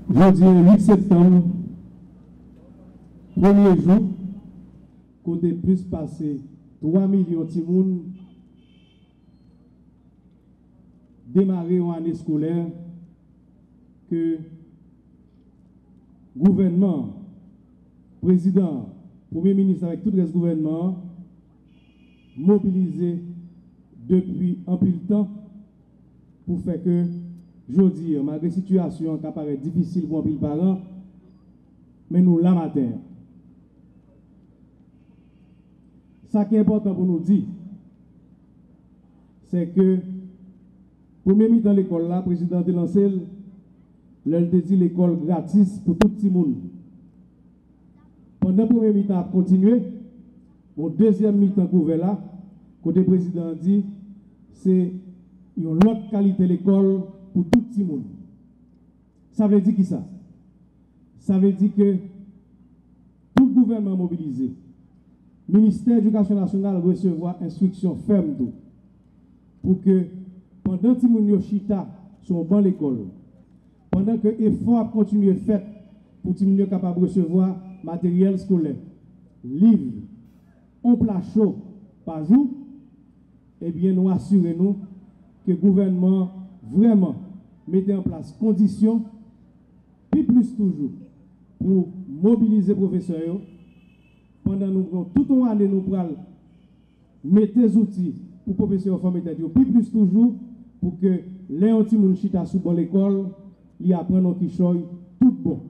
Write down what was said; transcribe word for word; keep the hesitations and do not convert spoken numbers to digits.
Jodi a uit septanm, premye jou kote plis pase twa milyon timoun demare yon ane eskolè ke gouvènman, prezidan, premye minis avèk tout rès gouvènman an mobilize depi anpil tan pou fè ke jodi a, malgre sitiyasyon an ka parèt difisil pou anpil paran, men nou la maten an. Sa ki enpòtan pou nou di, se ke premye mitan lekòl la, prezidan te lanse l lè l te di lekòl gratis pou tout timoun. Pandan premye mitan ap kontinye, yon dezyèm mitan k ouvè la, kote prezidan an di se yon lòt kalite lekòl pou tout timoun. Sa vle di kisa? Sa vle di ke tout gouvènman mobilize. Ministè Edikasyon Nasyonal resevwa enstriksyon fèm tou pou ke pandan timoun yo chita sou yon ban lekòl, pandan ke efò ap kontinye fèt pou timoun yo kapab resevwa materyèl eskolè, liv, yon pla cho pa jou, ebyen, nou asire nou ke gouvènman an vrèman mete an plas kondisyon pi plis toujou pou mobilize pwofesè yo, pandan nou pran tout yon ane nou pral mete zouti pou pwofesè yo fòme tèt yo pi plis toujou, pou ke lè yon timoun chita sou ban lekòl, li aprann yon kichòy tout bon.